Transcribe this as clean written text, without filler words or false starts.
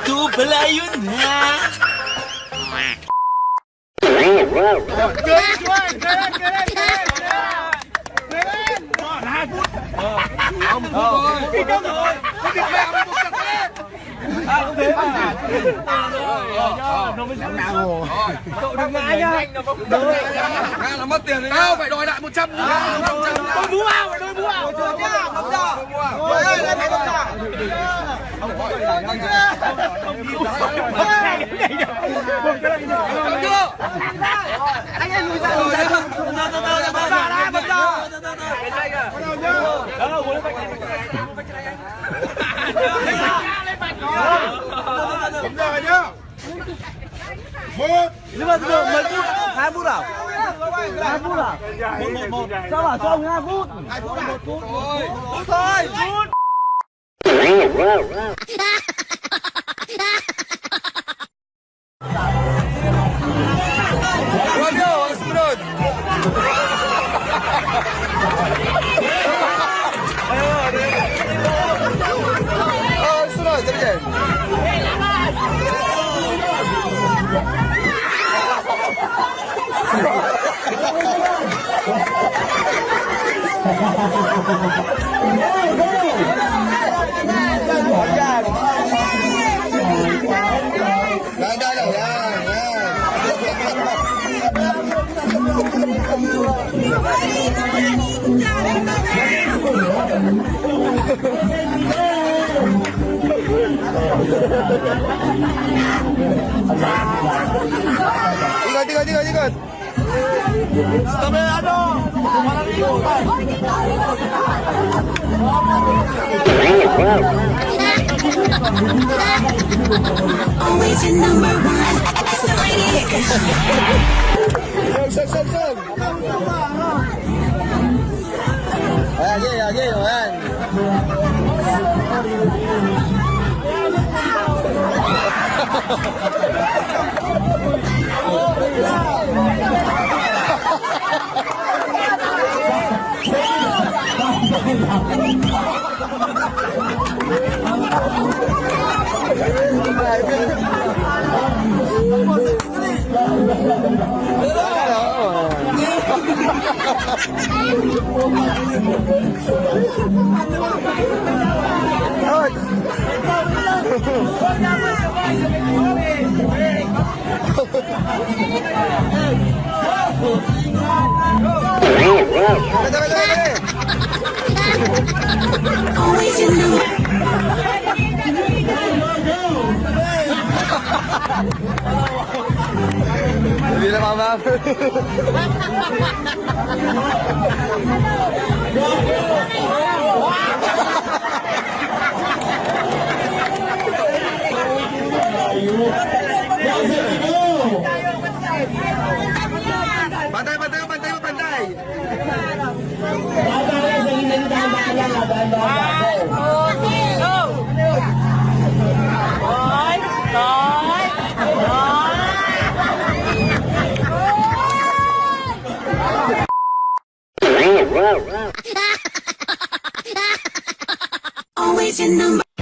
Ito pala yun, ha? Cậu đừng ngã nhá. Ngã là mất tiền đấy. Tao phải đòi lại 100. Tôi mũ vào, tôi mũ vào. Anh em lùi ra, lùi ra. Bật ra, bật ra. Rồi nhá. Một. Nhưng mà từ từ, mấy phút? 2 phút à? 2 phút à? Một, một, một. Sao bảo cho ông 2 phút? 2 phút à? 1 phút. Thôi. Romeo, ang sumunod. Oh, ang sunod, dali dyan. Dahan, dahan lang. Yan, yan. Ikot, ikot, ikot, ikot. Always your number one. So ladies. Sog, sog, sog. Ayan, okay, okay, ayan. Dali, dali, dali. Always your number. Hindi na mama. Pantay, pantay, pantay, pantay. Always your number.